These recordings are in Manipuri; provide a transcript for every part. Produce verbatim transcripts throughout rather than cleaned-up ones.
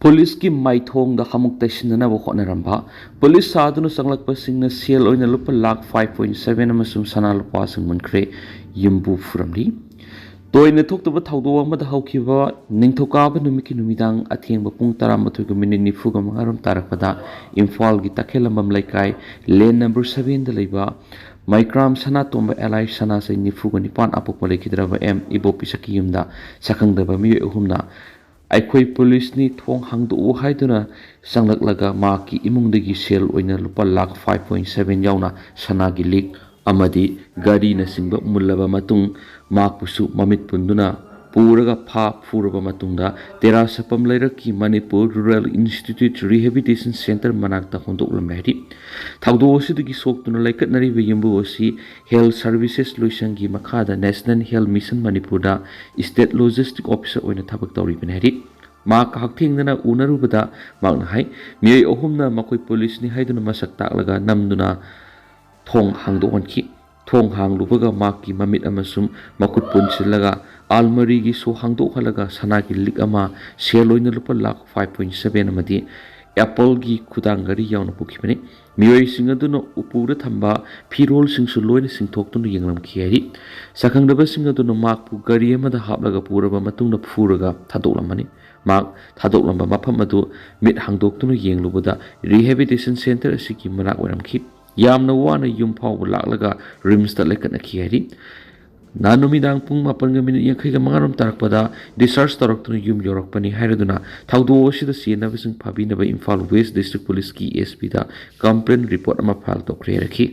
ꯄꯨꯂꯤꯁꯀꯤ ꯃꯥꯏꯊꯣꯡꯗ ꯍꯃꯨꯛ ꯇꯩꯁꯤꯟꯅꯅꯕ ꯍꯣꯠꯅꯔꯝꯕ ꯄꯨꯂꯤꯁ ꯁꯥꯗꯨꯅ ꯆꯪꯂꯛꯄꯁꯤꯡꯅ ꯁꯦꯜ ꯑꯣꯏꯅ ꯂꯨꯄꯥ ꯂꯥꯈ five point seven ꯑꯃꯁꯨꯡ ꯁꯅꯥ ꯂꯨꯄꯥꯁꯤꯡ ꯃꯨꯟꯈ꯭ꯔꯦ꯫ ꯌꯨꯝꯕꯨ ꯐꯨꯔꯝꯂꯤ꯫ ꯇꯣꯏꯅ ꯊꯣꯛꯇꯕ ꯊꯧꯗꯣꯛ ꯑꯃꯗ ꯍꯧꯈꯤꯕ ꯅꯤꯡꯊꯧꯀꯥꯕ ꯅꯨꯃꯤꯠꯀꯤ ꯅꯨꯃꯤꯗꯥꯡ ꯑꯊꯦꯡꯕ ꯄꯨꯡ ꯇꯔꯥꯃꯥꯊꯣꯏꯒ ꯃꯤꯅꯤꯠ ꯅꯤꯐꯨꯒ ꯃꯉꯥ ꯔꯣꯝ ꯇꯥꯔꯛꯄꯗ ꯏꯝꯐꯥꯜꯒꯤ ꯇꯈꯦꯜꯂꯝꯕꯝ ꯂꯩꯀꯥꯏ, ꯂꯦꯟ ꯅꯝꯕꯔ seven ꯗ ꯂꯩꯕ ꯃꯩꯀ꯭ꯔꯥꯝ ꯁꯅꯥꯇꯣꯝꯕ ꯑꯦꯂꯥꯏꯁ ꯁꯅꯥꯁꯩ ꯅꯤꯐꯨꯒ ꯅꯤꯄꯥꯟ ꯑꯄꯣꯛꯄ ꯂꯩꯈꯤꯗ꯭ꯔꯕ ꯑꯦꯝ ꯏꯕꯣꯄꯤꯁꯛꯀꯤ ꯌꯨꯝꯗ ꯁꯛꯈꯪꯗꯕ ꯃꯤꯑꯣꯏ ꯑꯍꯨꯝꯅ "ꯑꯩꯈꯣꯏ ꯄꯨꯂꯤꯁꯅꯤ, ꯊꯣꯡ ꯍꯥꯡꯗꯣꯛꯎ" ꯍꯥꯏꯗꯨꯅ ꯆꯪꯂꯛꯂꯒ ꯃꯍꯥꯛꯀꯤ ꯏꯃꯨꯡꯗꯒꯤ ꯁꯦꯜ ꯑꯣꯏꯅ ꯂꯨꯄꯥ ꯂꯥꯈ five point seven ꯌꯥꯎꯅ ꯁꯅꯥꯒꯤ ꯂꯤꯛ ꯑꯃꯗꯤ ꯒꯥꯔꯤꯅꯆꯤꯡꯕ ꯃꯨꯜꯂꯕ ꯃꯇꯨꯡ ꯃꯍꯥꯛꯄꯨꯁꯨ ꯃꯃꯤꯠ ꯄꯨꯟꯗꯨꯅ ꯄꯨꯔꯒ ꯐꯥ ꯐꯨꯔꯕ ꯃꯇꯨꯡꯗ ꯇꯦꯔꯥ ꯁꯄꯝ ꯂꯩꯔꯛꯀꯤ Manipur rural institute rehabilitation centre ꯃꯅꯥꯛꯇ ꯍꯣꯟꯗꯣꯛꯂꯝꯃꯦ ꯍꯥꯏꯔꯤ꯫ ꯊꯧꯗꯣꯛ ꯑꯁꯤꯗꯒꯤ ꯁꯣꯛꯇꯨꯅ ꯂꯩꯈꯠꯅꯔꯤꯕ ꯌꯨꯝꯕꯨ ꯑꯁꯤ ꯍꯦꯜꯊ ꯁꯔꯚꯤꯁꯦꯁ ꯂꯣꯏꯁꯪꯒꯤ ꯃꯈꯥꯗ ꯅꯦꯁꯅꯦꯜ ꯍꯦꯜꯊ ꯃꯤꯁꯟ ꯃꯅꯤꯄꯨꯔꯗ ꯁ꯭ꯇꯦꯠ ꯂꯣꯖꯤꯁꯇꯤꯛ ꯑꯣꯐꯤꯁꯔ ꯑꯣꯏꯅ ꯊꯕꯛ ꯇꯧꯔꯤꯕꯅꯤ ꯍꯥꯏꯔꯤ꯫ ꯃꯍꯥꯛ ꯍꯛꯊꯦꯡꯅꯅ ꯎꯅꯔꯨꯕꯗ ꯃꯍꯥꯛꯅ ꯍꯥꯏ, ꯃꯤꯑꯣꯏ ꯑꯍꯨꯝꯅ ꯃꯈꯣꯏ ꯄꯨꯂꯤꯁꯅꯤ ꯍꯥꯏꯗꯨꯅ ꯃꯁꯛ ꯇꯥꯛꯂꯒ ꯅꯝꯗꯨꯅ ꯊꯣꯡ ꯍꯥꯡꯗꯣꯛꯍꯟꯈꯤ꯫ ꯊꯣꯡ ꯍꯥꯡꯂꯨꯕꯒ ꯃꯍꯥꯛꯀꯤ ꯃꯃꯤꯠ ꯑꯃꯁꯨꯡ ꯃꯈꯨꯠ ꯄꯨꯟꯁꯤꯜꯂꯒ ꯑꯥꯜꯃꯔꯤꯒꯤ ꯁꯣ ꯍꯥꯡꯗꯣꯛꯍꯜꯂꯒ ꯁꯅꯥꯒꯤ ꯂꯤꯛ ꯑꯃ, ꯁꯦꯜ ꯑꯣꯏꯅ ꯂꯨꯄꯥ ꯂꯥꯈ five point seven ꯑꯃꯗꯤ ꯑꯦꯄꯜꯒꯤ ꯈꯨꯗꯥꯡ ꯘꯔꯤ ꯌꯥꯎꯅ ꯄꯨꯈꯤꯕꯅꯤ꯫ ꯃꯤꯑꯣꯏꯁꯤꯡ ꯑꯗꯨꯅ ꯎꯄꯨꯗ ꯊꯝꯕ ꯐꯤꯔꯣꯜꯁꯤꯡꯁꯨ ꯂꯣꯏꯅ ꯆꯤꯡꯊꯣꯛꯇꯨꯅ ꯌꯦꯡꯂꯝꯈꯤ ꯍꯥꯏꯔꯤ꯫ ꯁꯛꯈꯪꯗꯕꯁꯤꯡ ꯑꯗꯨꯅ ꯃꯍꯥꯛꯄꯨ ꯒꯥꯔꯤ ꯑꯃꯗ ꯍꯥꯞꯂꯒ ꯄꯨꯔꯕ ꯃꯇꯨꯡꯗ ꯐꯨꯔꯒ ꯊꯥꯗꯣꯛꯂꯝꯕꯅꯤ꯫ ꯃꯍꯥꯛ ꯊꯥꯗꯣꯛꯂꯝꯕ ꯃꯐꯝ ꯑꯗꯨ ꯃꯤꯠ ꯍꯥꯡꯗꯣꯛꯇꯨꯅ ꯌꯦꯡꯂꯨꯕꯗ ꯔꯤꯍꯦꯕꯤꯂꯤꯇꯦꯁꯟ ꯁꯦꯟꯇꯔ ꯑꯁꯤꯒꯤ ꯃꯅꯥꯛ ꯑꯣꯏꯔꯝꯈꯤ꯫ ꯌꯥꯝꯅ ꯋꯥꯅ ꯌꯨꯝ ꯐꯥꯎꯕ ꯂꯥꯛꯂꯒ ꯔꯤꯝꯁꯇ ꯂꯩꯈꯠꯅꯈꯤ ꯍꯥꯏꯔꯤ꯫ ꯅꯍꯥꯟ ꯅꯨꯃꯤꯗꯥꯡ ꯄꯨꯡ ꯃꯥꯄꯟꯒ ꯃꯤꯅꯤꯠ ꯌꯥꯡꯈꯩꯒ ꯃꯉꯥ ꯔꯣꯝ ꯇꯥꯔꯛꯄꯗ ꯗꯤꯁꯆꯥꯔꯖ ꯇꯧꯔꯛꯇꯨꯅ ꯌꯨꯝ ꯌꯧꯔꯛꯄꯅꯤ ꯍꯥꯏꯔꯗꯨꯅ ꯊꯧꯗꯣꯛ ꯑꯁꯤꯗ ꯆꯦꯟꯅꯕꯁꯤꯡ ꯐꯥꯕꯤꯅꯕ ꯏꯝꯐꯥꯜ ꯋꯦꯁ ꯗꯤꯁꯇ꯭ꯔꯤꯛ ꯄꯨꯂꯤꯁꯀꯤ ꯑꯦꯁ ꯄꯤꯗ ꯀꯝꯄ꯭ꯂꯦꯟ ꯔꯤꯄꯣꯔꯠ ꯑꯃ ꯐꯥꯏꯜ ꯇꯧꯈ꯭ꯔꯦ ꯍꯥꯏꯔꯛꯈꯤ꯫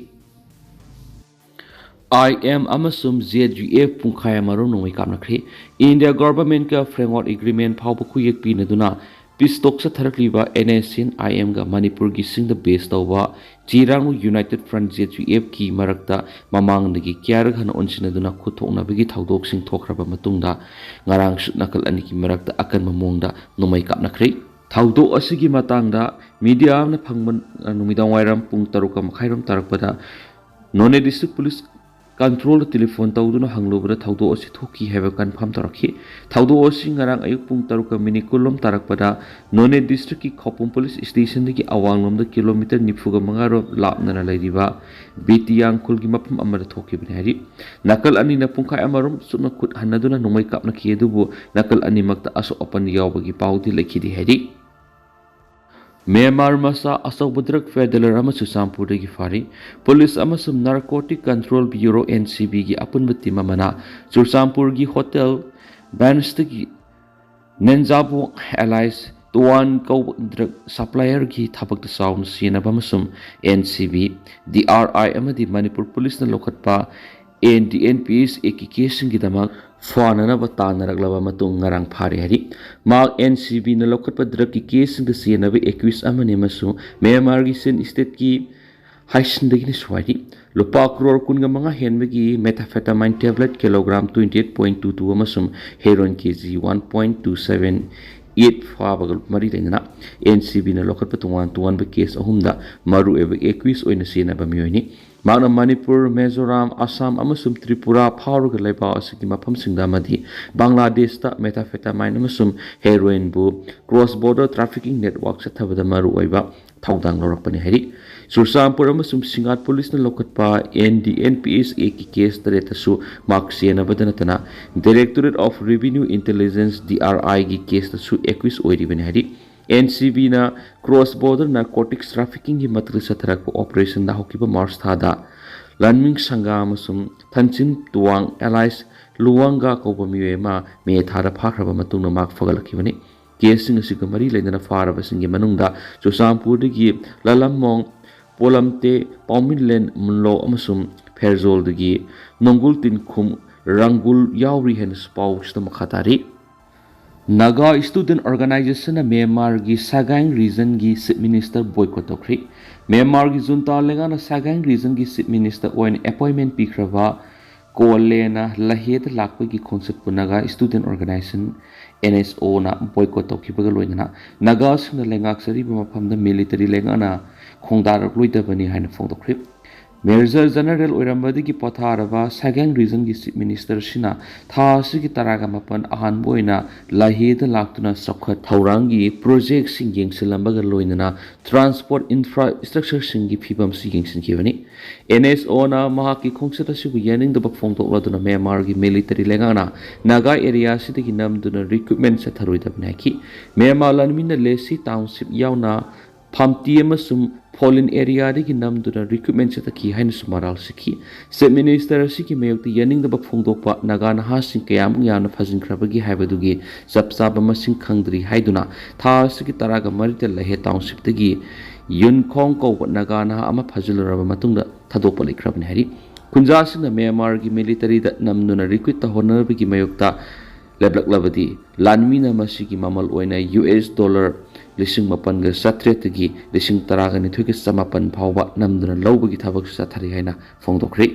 ꯑꯥꯏ ꯑꯦꯝ ꯑꯃꯁꯨꯡ ꯖꯦ ꯌꯨ ꯑꯦꯐ ꯄꯨꯡꯈꯥꯏ ꯑꯃꯔꯣꯝ ꯅꯣꯡꯃꯩ ꯀꯥꯞꯅꯈ꯭ꯔꯦ꯫ ꯏꯟꯗꯤꯌꯥ ꯒꯣꯚꯔꯟꯃꯦꯟꯠꯀ ꯐ꯭ꯔꯦꯝꯋꯥꯔꯛ ꯑꯦꯒ꯭ꯔꯤꯃꯦꯟꯠ ꯐꯥꯎꯕ ꯈꯨꯌꯦꯛ ꯄꯤꯅꯗꯨꯅ ꯄꯤꯁ ꯇꯣꯛ ꯆꯠꯊꯔꯛꯂꯤꯕ ꯑꯦꯟ ꯑꯦꯁ ꯑꯦꯟ ꯑꯥꯏ ꯑꯦꯝꯒ ꯃꯅꯤꯄꯨꯔꯒꯤ ꯆꯤꯡꯗ ꯕꯦꯁ ꯇꯧꯕ ꯆꯤꯔꯥꯡ ꯌꯨꯅꯥꯏꯇꯦꯗ ꯐ꯭ꯔꯟꯠ, ꯖꯦ ꯌꯨ ꯑꯦꯐꯀꯤ ꯃꯔꯛꯇ ꯃꯃꯥꯡꯗꯒꯤ ꯀꯌꯥꯔꯛ ꯍꯟꯅ ꯑꯣꯟꯁꯤꯟꯅꯗꯨꯅ ꯈꯨꯠꯊꯣꯛꯅꯕꯒꯤ ꯊꯧꯗꯣꯛꯁꯤꯡ ꯊꯣꯛꯈ꯭ꯔꯕ ꯃꯇꯨꯡꯗ ꯉꯔꯥꯡꯁꯨ ꯅꯥꯀꯜ ꯑꯅꯤꯒꯤ ꯃꯔꯛꯇ ꯑꯀꯟꯕ ꯃꯑꯣꯡꯗ ꯅꯣꯡꯃꯩ ꯀꯥꯞꯅꯈ꯭ꯔꯦ꯫ ꯊꯧꯗꯣꯛ ꯑꯁꯤꯒꯤ ꯃꯇꯥꯡꯗ ꯃꯤꯗꯤꯌꯥ ꯑꯃꯅ ꯐꯪꯕ, ꯑ, ꯅꯨꯃꯤꯗꯥꯡ ꯋꯥꯏꯔꯝ ꯄꯨꯡ ꯇꯔꯨꯛꯀ ꯃꯈꯥꯏꯔꯣꯝ ꯇꯥꯔꯛꯄꯗ ꯅꯣꯅꯦ ꯗꯤꯁꯇ꯭ꯔꯤꯛ ꯄꯨꯂꯤꯁ ꯀꯟꯇ꯭ꯔꯣꯜꯗ ꯇꯦꯂꯤꯐꯣꯟ ꯇꯧꯗꯨꯅ ꯍꯪꯂꯨꯕꯗ ꯊꯧꯗꯣꯛ ꯑꯁꯤ ꯊꯣꯛꯈꯤ ꯍꯥꯏꯕ ꯀꯟꯐꯥꯔꯝ ꯇꯧꯔꯛꯈꯤ꯫ ꯊꯧꯗꯣꯛ ꯑꯁꯤ ꯉꯔꯥꯡ ꯑꯌꯨꯛ ꯄꯨꯡ ꯇꯔꯨꯛꯀ ꯃꯤꯅꯤꯠ ꯀꯨꯟꯂꯣꯝ ꯇꯥꯔꯛꯄꯗ ꯅꯣꯅꯦ ꯗꯤꯁꯇ꯭ꯔꯤꯛꯀꯤ ꯈꯧꯄꯨꯝ ꯄꯨꯂꯤꯁ ꯁ꯭ꯇꯦꯁꯟꯗꯒꯤ ꯑꯋꯥꯡꯂꯣꯝꯗ ꯀꯤꯂꯣꯃꯤꯇꯔ ꯅꯤꯐꯨꯒ ꯃꯉꯥ ꯔꯣꯝ ꯂꯥꯞꯅꯅ ꯂꯩꯔꯤꯕ ꯕꯤꯇꯤꯌꯥꯡ ꯈꯨꯜꯒꯤ ꯃꯐꯝ ꯑꯃꯗ ꯊꯣꯛꯈꯤꯕꯅꯤ ꯍꯥꯏꯔꯤ꯫ ꯅꯥꯀꯜ ꯑꯅꯤꯅ ꯄꯨꯡꯈꯥꯏ ꯑꯃꯔꯣꯝ ꯆꯨꯞꯅ ꯈꯨꯠ ꯍꯟꯅꯗꯨꯅ ꯅꯣꯡꯃꯩ ꯀꯥꯞꯅꯈꯤ, ꯑꯗꯨꯕꯨ ꯅꯥꯀꯜ ꯑꯅꯤꯃꯛꯇ ꯑꯁꯣꯛ ꯑꯄꯟ ꯌꯥꯎꯕꯒꯤ ꯄꯥꯎꯗꯤ ꯂꯩꯈꯤꯗꯦ ꯍꯥꯏꯔꯤ꯫ ꯃ꯭ꯌꯥꯟꯃꯥꯔ ꯃꯆꯥ ꯑꯆꯧꯕ ꯗ꯭ꯔꯒ ꯄꯦꯗꯂꯔ ꯑꯃ ꯆꯨꯔꯆꯥꯟꯄꯨꯔꯗꯒꯤ ꯐꯥꯔꯤ꯫ ꯄꯨꯂꯤꯁ ꯑꯃꯁꯨꯡ ꯅꯥꯔꯀꯣꯇꯤꯛ ꯀꯟꯇ꯭ꯔꯣꯜ ꯕ꯭ꯌꯨꯔꯣ, ꯑꯦꯟ ꯁꯤ ꯕꯤꯒꯤ ꯑꯄꯨꯟꯕ ꯇꯤꯝ ꯑꯃꯅ ꯆꯨꯔꯆꯥꯟꯄꯨꯔꯒꯤ ꯍꯣꯇꯦꯜ ꯕꯦꯟꯁꯇꯒꯤ ꯅꯦꯟꯖꯥꯕꯣꯡ ꯑꯦꯂꯥꯏꯁ ꯇꯨꯋꯥꯟ ꯀꯧꯕ ꯗ꯭ꯔꯒ ꯁꯄ꯭ꯂꯥꯏꯌꯔꯒꯤ ꯊꯕꯛꯇ ꯆꯥꯎꯅ ꯁꯤꯖꯤꯟꯅꯕ ꯑꯃꯁꯨꯡ N C B, D R ꯑꯥꯏ ꯑꯃꯗꯤ ꯃꯅꯤꯄꯨꯔ ꯄꯨꯂꯤꯁꯅ ꯂꯧꯈꯠꯄ N D N P S ꯑꯦꯒꯤ ꯀꯦꯁꯁꯤꯡꯒꯤꯗꯃꯛ ꯐꯥꯅꯅꯕ ꯇꯥꯟꯅꯔꯛꯂꯕ ꯃꯇꯨꯡ ꯉꯔꯥꯡ ꯐꯥꯔꯦ ꯍꯥꯏꯔꯤ꯫ ꯃꯍꯥꯛ ꯑꯦꯟ ꯁꯤ ꯕꯤꯅ ꯂꯧꯈꯠꯄ ꯗ꯭ꯔꯒꯀꯤ ꯀꯦꯁꯁꯤꯡꯗ ꯆꯦꯟꯅꯕ ꯑꯦꯀ꯭ꯌꯨꯁ ꯑꯃꯅꯤ ꯑꯃꯁꯨꯡ ꯃ꯭ꯌꯥꯟꯃꯥꯔꯒꯤ ꯆꯤꯟ ꯁ꯭ꯇꯦꯠꯀꯤ ꯍꯥꯏꯁꯤꯟꯗꯒꯤꯅꯁꯨ ꯍꯥꯏꯔꯤ꯫ ꯂꯨꯄꯥ ꯀ꯭ꯔꯣꯔ ꯀꯨꯟꯒ ꯃꯉꯥ ꯍꯦꯟꯕꯒꯤ methamphetamine tablet kilogram twenty eight point two two ꯑꯃꯁꯨꯡ heroin K G one point two seven eight ꯐꯥꯕꯒ ꯃꯔꯤ ꯂꯩꯅꯅ ꯑꯦꯟ ꯁꯤ ꯕꯤꯅ ꯂꯧꯈꯠꯄ ꯇꯣꯉꯥꯟ ꯇꯣꯉꯥꯟꯕ ꯀꯦꯁ ꯑꯍꯨꯝꯗ ꯃꯔꯨꯑꯣꯏꯕ ꯑꯦꯀ꯭ꯌꯨꯁ ꯑꯣꯏꯅ ꯆꯦꯟꯅꯕ ꯃꯤꯑꯣꯏꯅꯤ꯫ ꯃꯍꯥꯛꯅ ꯃꯅꯤꯄꯨꯔ, ꯃꯤꯖꯣꯔꯥꯝ, ꯑꯁꯥꯝ ꯑꯃꯁꯨꯡ ꯇ꯭ꯔꯤꯄꯨꯔꯥ ꯐꯥꯎꯔꯒ ꯂꯩꯕꯥꯛ ꯑꯁꯤꯒꯤ ꯃꯐꯝꯁꯤꯡꯗ ꯑꯃꯗꯤ ꯕꯪꯒ꯭ꯂꯥꯗꯦꯁꯇ ꯃꯦꯊꯥꯐꯦꯇꯥꯃꯥꯏꯟ ꯑꯃꯁꯨꯡ ꯍꯦꯔꯣꯏꯟꯕꯨ ꯀ꯭ꯔꯣꯁ ꯕꯣꯔꯗꯔ ꯇ꯭ꯔꯥꯐꯤꯀꯤꯡ ꯅꯦꯠꯋꯥꯔꯛ ꯆꯠꯊꯕꯗ ꯃꯔꯨꯑꯣꯏꯕ ꯊꯧꯗꯥꯡ ꯂꯧꯔꯛꯄꯅꯤ ꯍꯥꯏꯔꯤ꯫ ꯆꯨꯔꯆꯥꯟꯄꯨꯔ ꯑꯃꯁꯨꯡ ꯁꯤꯡꯉꯥꯠ ꯄꯨꯂꯤꯁꯅ ꯂꯧꯈꯠꯄ N D N P S ꯑꯦꯒꯤ ꯀꯦꯁ ꯇꯔꯦꯠꯇꯁꯨ ꯃꯍꯥꯛ ꯆꯦꯟꯅꯕꯗ ꯅꯠꯇꯅ Directorate of Revenue Intelligence, D R ꯑꯥꯏꯒꯤ ꯀꯦꯁꯇꯁꯨ ꯑꯦꯀ꯭ꯌꯨꯁ ꯑꯣꯏꯔꯤꯕꯅꯤ ꯍꯥꯏꯔꯤ꯫ ꯑꯦꯟ ꯁꯤ ꯕꯤꯅ ꯀ꯭ꯔꯣꯁ ꯕꯣꯔꯗꯔ ꯅꯥꯔꯀꯣꯇꯤꯛꯁ ꯇ꯭ꯔꯥꯐꯤꯀꯤꯡꯒꯤ ꯃꯊꯛꯇ ꯆꯠꯊꯔꯛꯄ ꯑꯣꯄꯔꯦꯁꯟꯗ ꯍꯧꯈꯤꯕ ꯃꯥꯔꯆ ꯊꯥꯗ ꯂꯟꯃꯤꯡ ꯁꯪꯒꯥ ꯑꯃꯁꯨꯡ ꯊꯟꯆꯤꯟ ꯇꯨꯋꯥꯡ ꯑꯦꯂꯥꯏꯁ ꯂꯨꯋꯥꯡꯒꯥ ꯀꯧꯕ ꯃꯤꯑꯣꯏ ꯑꯃ ꯃꯦ ꯊꯥꯗ ꯐꯥꯈ꯭ꯔꯕ ꯃꯇꯨꯡꯗ ꯃꯍꯥꯛ ꯐꯒꯠꯂꯛꯈꯤꯕꯅꯤ꯫ ꯀꯦꯁꯁꯤꯡ ꯑꯁꯤꯒ ꯃꯔꯤ ꯂꯩꯅꯅ ꯐꯥꯔꯕꯁꯤꯡꯒꯤ ꯃꯅꯨꯡꯗ ꯆꯨꯔꯆꯥꯟꯄꯨꯔꯗꯒꯤ ꯂꯂꯝꯃꯣꯡ, ꯄꯣꯂꯝꯇꯦ, ꯄꯥꯎꯃꯤꯟꯂꯦꯟ ꯃꯨꯟꯂꯣ ꯑꯃꯁꯨꯡ ꯐꯦꯔꯖꯣꯜꯗꯒꯤ ꯅꯣꯡꯒꯨꯜ ꯇꯤꯟꯈꯨꯝ ꯔꯪꯒꯨꯜ ꯌꯥꯎꯔꯤ ꯍꯥꯏꯅꯁꯨ ꯄꯥꯎꯁꯤꯗ ꯃꯈꯥ ꯇꯥꯔꯤ꯫ ꯅꯥꯒꯥ ꯁ꯭ꯇꯨꯗꯦꯟꯠ ꯑꯣꯔꯒꯅꯥꯏꯖꯦꯁꯟꯅ ꯃ꯭ꯌꯥꯟꯃꯥꯔꯒꯤ ꯁꯒꯥꯏꯡ ꯔꯤꯖꯟꯒꯤ ꯆꯤꯐ ꯃꯤꯅꯤꯁꯇꯔ ꯕꯣꯏꯀꯣꯠ ꯇꯧꯈ꯭ꯔꯤ꯫ ꯃ꯭ꯌꯥꯟꯃꯥꯔꯒꯤ ꯖꯨꯟꯇꯥ ꯂꯩꯉꯥꯛꯅ ꯁꯒꯥꯏꯡ ꯔꯤꯖꯟꯒꯤ ꯆꯤꯐ ꯃꯤꯅꯤꯁꯇꯔ ꯑꯣꯏꯅ ꯑꯦꯄꯣꯏꯟꯃꯦꯟꯠ ꯄꯤꯈ꯭ꯔꯕ ꯀꯣꯂꯦꯅ ꯂꯍꯦꯗ ꯂꯥꯛꯄꯒꯤ ꯈꯣꯡꯆꯠꯄꯨ ꯅꯥꯒꯥ ꯁ꯭ꯇꯨꯗꯦꯟꯠ ꯑꯣꯔꯒꯅꯥꯏꯖꯦꯁꯟ, ꯑꯦꯟ ꯑꯦꯁ ꯑꯣꯅ ꯕꯣꯏꯀꯣꯠ ꯇꯧꯈꯤꯕꯒ ꯂꯣꯏꯅꯅ ꯅꯥꯒꯥꯁꯤꯡꯅ ꯂꯩꯉꯥꯛꯆꯔꯤꯕ ꯃꯐꯝꯗ ꯃꯤꯂꯤꯇꯔꯤ ꯂꯩꯉꯥꯛꯅ ꯈꯣꯡꯗꯥꯔꯛꯂꯣꯏꯗꯕꯅꯤ ꯍꯥꯏꯅ ꯐꯣꯡꯗꯣꯛꯈ꯭ꯔꯤ꯫ Major General ꯑꯣꯏꯔꯝꯕꯗꯒꯤ ꯄꯣꯊꯥꯔꯕ ꯁꯒꯦꯡ ꯔꯤꯖꯟꯒꯤ ꯆꯤꯐ ꯃꯤꯅꯤꯁꯇꯔ ꯑꯁꯤꯅ ꯊꯥ ꯑꯁꯤꯒꯤ ꯇꯔꯥꯒ ꯃꯥꯄꯟ ꯑꯍꯥꯟꯕ ꯑꯣꯏꯅ ꯂꯥꯍꯦꯗ ꯂꯥꯛꯇꯨꯅ ꯆꯥꯎꯈꯠ ꯊꯧꯔꯥꯡꯒꯤ ꯄ꯭ꯔꯣꯖꯦꯛꯁꯤꯡ ꯌꯦꯡꯁꯤꯜꯂꯝꯕꯒ ꯂꯣꯏꯅꯅ ꯇ꯭ꯔꯥꯟꯁꯄꯣꯔꯠ ꯏꯟꯐ꯭ꯔꯥ ꯁ꯭ꯇ꯭ꯔꯛꯆꯔꯁꯤꯡꯒꯤ ꯐꯤꯕꯝꯁꯨ ꯌꯦꯡꯁꯤꯟꯈꯤꯕꯅꯤ꯫ ꯑꯦꯟ ꯑꯦꯁ ꯑꯣꯅ ꯃꯍꯥꯛꯀꯤ ꯈꯣꯡꯆꯠ ꯑꯁꯤꯕꯨ ꯌꯥꯅꯤꯡꯗꯕ ꯐꯣꯡꯗꯣꯛꯂꯗꯨꯅ ꯃ꯭ꯌꯥꯟꯃꯥꯔꯒꯤ ꯃꯤꯂꯤꯇꯔꯤ ꯂꯩꯉꯥꯛꯅ ꯅꯥꯒꯥ ꯑꯦꯔꯤꯌꯥ ꯑꯁꯤꯗꯒꯤ ꯅꯝꯗꯨꯅ ꯔꯤꯀ꯭ꯔꯨꯠꯃꯦꯟ ꯆꯠꯊꯔꯣꯏꯗꯕꯅꯤ ꯍꯥꯏꯈꯤ꯫ ꯃ꯭ꯌꯥꯟꯃꯥꯔ ꯂꯥꯟꯃꯤꯅ ꯂꯦꯁꯤ ꯇꯥꯎꯟꯁꯤꯞ ꯌꯥꯎꯅ ꯐꯥꯝꯇꯤ ꯑꯃꯁꯨꯡ ꯐꯣꯂꯤꯟ ꯑꯦꯔꯤꯌꯥꯗꯒꯤ ꯅꯝꯗꯨꯅ ꯔꯤꯀ꯭ꯔꯨꯠꯃꯦꯟ ꯆꯠꯊꯈꯤ ꯍꯥꯏꯅꯁꯨ ꯃꯔꯥꯜ ꯁꯤꯈꯤ꯫ ꯆꯤꯐ ꯃꯤꯅꯤꯁꯇꯔ ꯑꯁꯤꯒꯤ ꯃꯥꯌꯣꯛꯇ ꯌꯥꯅꯤꯡꯗꯕ ꯐꯣꯡꯗꯣꯛꯄ ꯅꯥꯒꯥ ꯅꯍꯥꯁꯤꯡ ꯀꯌꯥꯃꯨꯛ ꯌꯥꯝꯅ ꯐꯥꯖꯤꯟꯈ꯭ꯔꯕꯒꯦ ꯍꯥꯏꯕꯗꯨꯒꯤ ꯆꯞ ꯆꯥꯕ ꯃꯁꯤꯡ ꯈꯪꯗ꯭ꯔꯤ ꯍꯥꯏꯗꯨꯅ ꯊꯥ ꯑꯁꯤꯒꯤ ꯇꯔꯥꯒ ꯃꯔꯤꯗ ꯂꯩꯍꯦ ꯇꯥꯎꯟꯁꯤꯞꯇꯒꯤ ꯌꯨꯟꯈꯣꯡ ꯀꯧꯕ ꯅꯥꯒꯥ ꯅꯍꯥ ꯑꯃ ꯐꯥꯖꯤꯜꯂꯨꯔꯕ ꯃꯇꯨꯡꯗ ꯊꯥꯗꯣꯛꯄ ꯂꯩꯈ꯭ꯔꯕꯅꯤ ꯍꯥꯏꯔꯤ꯫ ꯈꯨꯟꯖꯥꯁꯤꯡꯅ ꯃ꯭ꯌꯥꯟꯃꯥꯔꯒꯤ ꯃꯤꯂꯤꯇꯔꯤꯗ ꯅꯝꯗꯨꯅ ꯔꯤꯀ꯭ꯔꯨꯠ ꯇꯧꯍꯟꯅꯕꯒꯤ ꯃꯥꯌꯣꯛꯇ ꯂꯦꯞꯂꯛꯂꯕꯗꯤ ꯂꯥꯟꯃꯤꯅ ꯃꯁꯤꯒꯤ ꯃꯃꯜ ꯑꯣꯏꯅ ꯌꯨ ꯑꯦꯁ ꯗꯣꯂꯔ ꯂꯤꯁꯤꯡ ꯃꯥꯄꯟꯒ ꯆꯥꯇ꯭ꯔꯦꯠꯇꯒꯤ ꯂꯤꯁꯤꯡ ꯇꯔꯥꯒ ꯅꯤꯊꯣꯏꯒ ꯆꯃꯥꯄꯟ ꯐꯥꯎꯕ ꯅꯝꯗꯨꯅ ꯂꯧꯕꯒꯤ ꯊꯕꯛꯁꯨ ꯆꯠꯊꯔꯤ ꯍꯥꯏꯅ ꯐꯣꯡꯗꯣꯛꯈ꯭ꯔꯤ꯫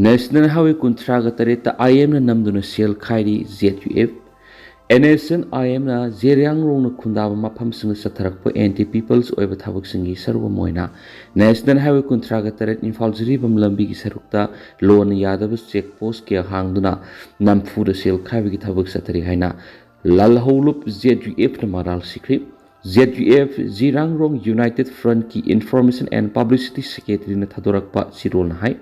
ꯅꯦꯁꯅꯦꯜ ꯍꯥꯏꯋꯦ ꯀꯨꯟꯊ꯭ꯔꯥꯒ ꯇꯔꯦꯠꯇ ꯑꯥꯏ ꯑꯦꯝꯅ ꯅꯝꯗꯨꯅ ꯁꯦꯜ ꯈꯥꯏꯔꯤ Z U F. N S N I ꯑꯦꯝꯅ ꯖꯤꯔꯤꯌꯥꯡꯔꯣꯡꯅ ꯈꯨꯟꯗꯥꯕ ꯃꯐꯝꯁꯤꯡꯗ ꯆꯠꯊꯔꯛꯄ ꯑꯦꯟꯇꯤ ꯄꯤꯄꯜꯁ ꯑꯣꯏꯕ ꯊꯕꯛꯁꯤꯡꯒꯤ ꯁꯔꯨꯛ ꯑꯃ ꯑꯣꯏꯅ ꯅꯦꯁꯅꯦꯜ ꯍꯥꯏꯋꯦ ꯀꯨꯟꯊ꯭ꯔꯥꯒ ꯇꯔꯦꯠ ꯏꯝꯐꯥꯜ ꯖꯤꯔꯤꯕꯥꯝ ꯂꯝꯕꯤꯒꯤ ꯁꯔꯨꯛꯇ ꯂꯣꯟꯅ ꯌꯥꯗꯕ ꯆꯦꯛ ꯄꯣꯁ ꯀꯌꯥ ꯍꯥꯡꯗꯨꯅ ꯅꯝꯐꯨꯗ ꯁꯦꯜ ꯈꯥꯏꯕꯒꯤ ꯊꯕꯛ ꯆꯠꯊꯔꯤ ꯍꯥꯏꯅ ꯂꯥꯜꯍꯧꯂꯨꯞ ꯖꯦꯠ ꯌꯨ ꯑꯦꯐꯅ ꯃꯔꯥꯜ ꯁꯤꯈ꯭ꯔꯤ꯫ Z U F Zeliangrong united ꯐ꯭ꯔꯟꯠꯀꯤ ꯏꯟꯐꯣꯔꯃꯦꯁꯟ ꯑꯦꯟ ꯄꯕ꯭ꯂꯤꯁꯤꯇꯤ ꯁꯦꯀ꯭ꯔꯦꯇꯔꯤꯅ ꯊꯥꯗꯣꯔꯛꯄ ꯆꯦꯔꯣꯜꯅ ꯍꯥꯏ,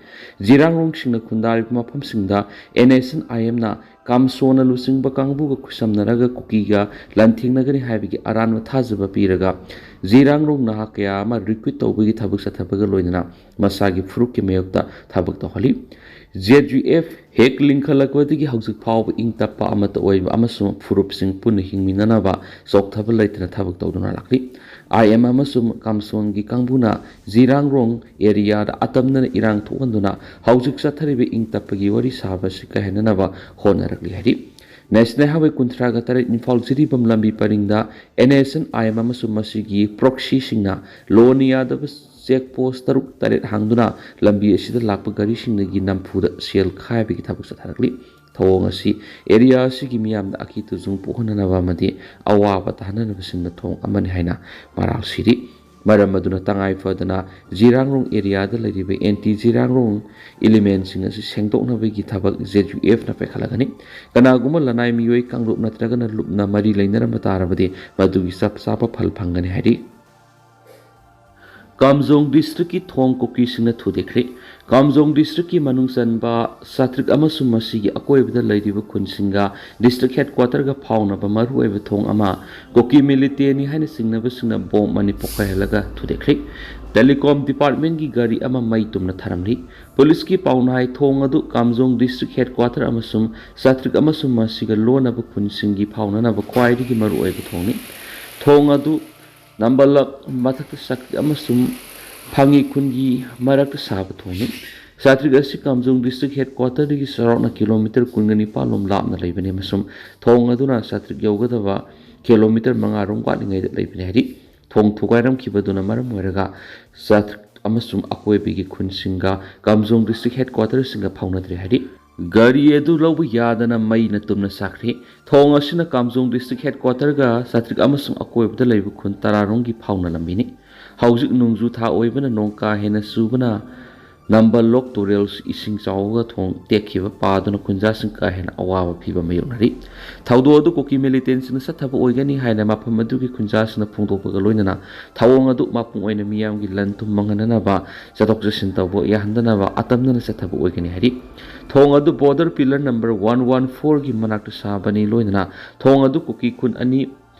ꯖꯤꯔꯥꯡꯔꯣꯡꯁꯤꯡꯅ ꯈꯨꯟꯗꯥꯔꯤꯕ ꯃꯐꯝꯁꯤꯡꯗ ꯑꯦꯟ ꯑꯦꯁ ꯑꯦꯟ ꯑꯥꯏ ꯑꯦꯝꯅ ꯀꯥꯝꯁꯣꯅ ꯂꯨꯆꯤꯡꯕ ꯀꯥꯡꯕꯨꯒ ꯈꯨꯠꯁꯝꯅꯔꯒ ꯀꯨꯀꯤꯒ ꯂꯥꯟꯊꯦꯡꯅꯒꯅꯤ ꯍꯥꯏꯕꯒꯤ ꯑꯔꯥꯟꯕ ꯊꯥꯖꯕ ꯄꯤꯔꯒ ꯖꯤꯔꯥꯡꯔꯣꯡ ꯅꯍꯥ ꯀꯌꯥ ꯑꯃ ꯔꯤꯀ꯭ꯔꯨꯠ ꯇꯧꯕꯒꯤ ꯊꯕꯛ ꯆꯠꯊꯕꯒ ꯂꯣꯏꯅꯅ ꯃꯁꯥꯒꯤ ꯐꯨꯔꯨꯞꯀꯤ ꯃꯥꯌꯣꯛꯇ ꯊꯕꯛ ꯇꯧꯍꯜꯂꯤ꯫ ꯖꯦꯠ ꯌꯨ ꯑꯦꯐ ꯍꯦꯛ ꯂꯤꯡꯈꯠꯂꯛꯄꯗꯒꯤ ꯍꯧꯖꯤꯛ ꯐꯥꯎꯕ ꯏꯪ ꯇꯞꯄ ꯑꯃꯠꯇ ꯑꯣꯏꯕ ꯑꯃꯁꯨꯡ ꯐꯨꯔꯨꯞꯁꯤꯡ ꯄꯨꯟꯅ ꯍꯤꯡꯃꯤꯟꯅꯅꯕ ꯆꯣꯛꯊꯕ ꯂꯩꯇꯅ ꯊꯕꯛ ꯇꯧꯗꯨꯅ ꯂꯥꯛꯂꯤ꯫ ꯑꯥꯏ ꯑꯦꯝ ꯑꯃꯁꯨꯡ ꯀꯥꯝꯁꯣꯟꯒꯤ ꯀꯥꯡꯕꯨꯅ ꯖꯤꯔꯥꯡꯔꯣꯡ ꯑꯦꯔꯤꯌꯥꯗ ꯑꯇꯝꯅꯅ ꯏꯔꯥꯡ ꯊꯣꯛꯍꯟꯗꯨꯅ ꯍꯧꯖꯤꯛ ꯆꯠꯊꯔꯤꯕ ꯏꯪ ꯇꯞꯄꯒꯤ ꯋꯥꯔꯤ ꯁꯥꯕ ꯑꯁꯤ ꯀꯥꯏꯍꯟꯅꯅꯕ ꯍꯣꯠꯅꯔꯛꯂꯤ ꯍꯥꯏꯔꯤ꯫ ꯅꯦꯁꯅꯦꯜ ꯍꯥꯏꯋꯦ ꯀꯨꯟꯊ꯭ꯔꯥꯒ ꯇꯔꯦꯠ ꯏꯝꯐꯥꯜ ꯖꯤꯔꯤꯕꯥꯝ ꯂꯝꯕꯤ ꯄꯔꯤꯡꯗ N S N I M ꯑꯃꯁꯨꯡ ꯃꯁꯤꯒꯤ ꯄ꯭ꯔꯣꯛꯁꯤꯁꯤꯡꯅ ꯂꯣꯟꯅ ꯌꯥꯗꯕ ꯆꯦꯛ ꯄꯣꯁ ꯇꯔꯨꯛ ꯇꯔꯦꯠ ꯍꯥꯡꯗꯨꯅ ꯂꯝꯕꯤ ꯑꯁꯤꯗ ꯂꯥꯛꯄ ꯒꯥꯔꯤꯁꯤꯡꯗꯒꯤ ꯅꯝꯐꯨꯗ ꯁꯦꯜ ꯈꯥꯏꯕꯒꯤ ꯊꯕꯛ ꯆꯠꯊꯔꯛꯂꯤ꯫ ꯊꯧꯑꯣꯡ ꯑꯁꯤ ꯑꯦꯔꯤꯌꯥ ꯑꯁꯤꯒꯤ ꯃꯤꯌꯥꯝꯗ ꯑꯀꯤ ꯇꯨꯖꯨꯡ ꯄꯣꯛꯍꯟꯅꯅꯕ ꯑꯃꯗꯤ ꯑꯋꯥꯕ ꯇꯥꯍꯟꯅꯅꯕ ꯁꯤꯟꯕ ꯊꯣꯡ ꯑꯃꯅꯤ ꯍꯥꯏꯅ ꯃꯔꯥꯜ ꯁꯤꯔꯤ꯫ ꯃꯔꯝ ꯑꯗꯨꯅ ꯇꯉꯥꯏ ꯐꯗꯅ ꯖꯤꯔꯥꯡꯔꯣꯡ ꯑꯦꯔꯤꯌꯥꯗ ꯂꯩꯔꯤꯕ ꯑꯦꯟꯇꯤ ꯖꯤꯔꯥꯡꯔꯣꯡ ꯏꯂꯤꯃꯦꯟꯁꯤꯡ ꯑꯁꯤ ꯁꯦꯡꯗꯣꯛꯅꯕꯒꯤ ꯊꯕꯛ ꯖꯦ ꯌꯨ ꯑꯦꯐꯅ ꯄꯥꯏꯈꯠꯂꯒꯅꯤ꯫ ꯀꯅꯥꯒꯨꯝꯕ ꯂꯅꯥꯏ ꯃꯤꯑꯣꯏ ꯀꯥꯡꯂꯨꯞ ꯅꯠꯇ꯭ꯔꯒꯅ ꯂꯨꯞꯅ ꯃꯔꯤ ꯂꯩꯅꯔꯝꯕ ꯇꯥꯔꯕꯗꯤ ꯃꯗꯨꯒꯤ ꯆꯞ ꯆꯥꯕ ꯐꯜ ꯐꯪꯒꯅꯤ ꯍꯥꯏꯔꯤ꯫ ꯀꯥꯝꯖꯣꯡ ꯗꯤꯁꯇ꯭ꯔꯤꯛꯀꯤ ꯊꯣꯡ ꯀꯨꯀꯤꯁꯤꯡꯅ ꯊꯨꯗꯦꯛꯈ꯭ꯔꯦ꯫ ꯀꯥꯝꯖꯣꯡ ꯗꯤꯁꯇ꯭ꯔꯤꯛꯀꯤ ꯃꯅꯨꯡ ꯆꯟꯕ ꯆꯥꯇ꯭ꯔꯤꯛ ꯑꯃꯁꯨꯡ ꯃꯁꯤꯒꯤ ꯑꯀꯣꯏꯕꯗ ꯂꯩꯔꯤꯕ ꯈꯨꯟꯁꯤꯡꯒ ꯗꯤꯁꯇ꯭ꯔꯤꯛ ꯍꯦꯗꯀ꯭ꯋꯥꯇꯔꯒ ꯐꯥꯎꯅꯕ ꯃꯔꯨꯑꯣꯏꯕ ꯊꯣꯡ ꯑꯃ ꯀꯨꯀꯤ ꯃꯤꯂꯤꯇꯦꯟꯅꯤ ꯍꯥꯏꯅ ꯆꯤꯡꯅꯕꯁꯤꯡꯅ ꯕꯣꯝ ꯑꯅꯤ ꯄꯣꯈꯥꯏꯍꯜꯂꯒ ꯊꯨꯗꯦꯛꯈ꯭ꯔꯦ꯫ ꯇꯦꯂꯤꯀꯣꯝ ꯗꯤꯄꯥꯔꯠꯃꯦꯟꯒꯤ ꯒꯥꯔꯤ ꯑꯃ ꯃꯩ ꯇꯨꯝꯅ ꯊꯥꯔꯝꯂꯤ꯫ ꯄꯨꯂꯤꯁꯀꯤ ꯄꯥꯎꯅꯥꯏ ꯊꯣꯡ ꯑꯗꯨ ꯀꯥꯝꯖꯣꯡ ꯗꯤꯁꯇ꯭ꯔꯤꯛ ꯍꯦꯗꯀ꯭ꯋꯥꯇꯔ ꯑꯃꯁꯨꯡ ꯆꯥꯇ꯭ꯔꯤꯛ ꯑꯃꯁꯨꯡ ꯃꯁꯤꯒ ꯂꯣꯟꯅꯕ ꯈꯨꯟꯁꯤꯡꯒꯤ ꯐꯥꯎꯅꯅꯕ ꯈ꯭ꯋꯥꯏꯗꯒꯤ ꯃꯔꯨꯑꯣꯏꯕ ꯊꯣꯡꯅꯤ꯫ ꯊꯣꯡ ꯑꯗꯨ ꯅꯝꯕꯜꯂꯛ ꯃꯊꯛꯇ ꯆꯥꯇ꯭ꯔꯤꯛ ꯑꯃꯁꯨꯡ ꯐꯥꯉꯤ ꯈꯨꯟꯒꯤ ꯃꯔꯛꯇ ꯁꯥꯕ ꯊꯣꯡꯅꯤ꯫ ꯆꯥꯇ꯭ꯔꯤꯛ ꯑꯁꯤ ꯀꯥꯝꯖꯣꯡ ꯗꯤꯁꯇ꯭ꯔꯤꯛ ꯍꯦꯗꯀ꯭ꯋꯥꯇꯔꯗꯒꯤ ꯆꯥꯎꯔꯥꯛꯅ ꯀꯤꯂꯣꯃꯤꯇꯔ ꯀꯨꯟꯒ ꯅꯤꯄꯥꯟ ꯂꯣꯝ ꯂꯥꯞꯅ ꯂꯩꯕꯅꯤ ꯑꯃꯁꯨꯡ ꯊꯣꯡ ꯑꯗꯨꯅ ꯆꯥꯇ꯭ꯔꯤꯛ ꯌꯧꯒꯗꯕ ꯀꯤꯂꯣꯃꯤꯇꯔ ꯃꯉꯥ ꯔꯣꯝ ꯋꯥꯠꯂꯤꯉꯩꯗ ꯂꯩꯕꯅꯤ ꯍꯥꯏꯔꯤ꯫ ꯊꯣꯡ ꯊꯨꯒꯥꯏꯔꯝꯈꯤꯕꯗꯨꯅ ꯃꯔꯝ ꯑꯣꯏꯔꯒ ꯆꯥꯇ꯭ꯔꯤꯛ ꯑꯃꯁꯨꯡ ꯑꯀꯣꯏꯕꯒꯤ ꯈꯨꯟꯁꯤꯡꯒ ꯀꯥꯝꯖꯣꯡ ꯗꯤꯁꯇ꯭ꯔꯤꯛ ꯍꯦꯗꯀ꯭ꯋꯥꯇꯔꯁꯤꯡꯒ ꯐꯥꯎꯅꯗ꯭ꯔꯦ ꯍꯥꯏꯔꯤ꯫ ꯒꯥꯔꯤ ꯑꯗꯨ ꯂꯧꯕ ꯌꯥꯗꯅ ꯃꯩꯅ ꯇꯨꯝꯅ ꯆꯥꯛꯈ꯭ꯔꯦ꯫ ꯊꯣꯡ ꯑꯁꯤꯅ ꯀꯥꯝꯖꯣꯡ ꯗꯤꯁꯇ꯭ꯔꯤꯛ ꯍꯦꯗꯀ꯭ꯋꯥꯇꯔꯒ ꯆꯥꯇ꯭ꯔꯤꯛ ꯑꯃꯁꯨꯡ ꯑꯀꯣꯏꯕꯗ ꯂꯩꯕ ꯈꯨꯟ ꯇꯔꯥꯔꯣꯝꯒꯤ ꯐꯥꯎꯅ ꯂꯝꯕꯤꯅꯤ꯫ ꯍꯧꯖꯤꯛ ꯅꯣꯡꯖꯨ ꯊꯥ ꯑꯣꯏꯕꯅ ꯅꯣꯡ ꯀꯥ ꯍꯦꯟꯅ ꯆꯨꯕꯅ ꯅꯝꯕꯜ ꯂꯣꯛ ꯇꯨꯔꯦꯜ ꯏꯁꯤꯡ ꯆꯥꯎꯔꯒ ꯊꯣꯡ ꯇꯦꯛꯈꯤꯕ ꯄꯥꯗꯨꯅ ꯈꯨꯟꯖꯥꯁꯤꯡ ꯀꯥ ꯍꯦꯟꯅ ꯑꯋꯥꯕ ꯐꯤꯕꯝ ꯃꯥꯌꯣꯛꯅꯔꯤ꯫ ꯊꯧꯗꯣꯛ ꯑꯗꯨ ꯀꯨꯀꯤ ꯃꯤꯂꯤꯇꯦꯟꯁꯤꯡꯅ ꯆꯠꯊꯕ ꯑꯣꯏꯒꯅꯤ ꯍꯥꯏꯅ ꯃꯐꯝ ꯑꯗꯨꯒꯤ ꯈꯨꯟꯖꯥꯁꯤꯡꯅ ꯐꯣꯡꯗꯣꯛꯄꯒ ꯂꯣꯏꯅꯅ ꯊꯧꯑꯣꯡ ꯑꯗꯨ ꯃꯄꯨꯡ ꯑꯣꯏꯅ ꯃꯤꯌꯥꯝꯒꯤ ꯂꯟ ꯊꯨꯝ ꯃꯥꯡꯍꯟꯅꯅꯕ ꯆꯠꯊꯣꯛ ꯆꯠꯁꯤꯟ ꯇꯧꯕ ꯌꯥꯍꯟꯗꯅꯕ ꯑꯇꯝꯅꯅ ꯆꯠꯊꯕ ꯑꯣꯏꯒꯅꯤ ꯍꯥꯏꯔꯤ꯫ ꯊꯣꯡ ꯑꯗꯨ border pillar number one one ꯐꯣꯔꯒꯤ ꯃꯅꯥꯛꯇ ꯁꯥꯕꯅꯤ ꯂꯣꯏꯅꯅ ꯊꯣꯡ ꯑꯗꯨ ꯀꯨꯀꯤ ꯈꯨꯟ ꯑꯅꯤ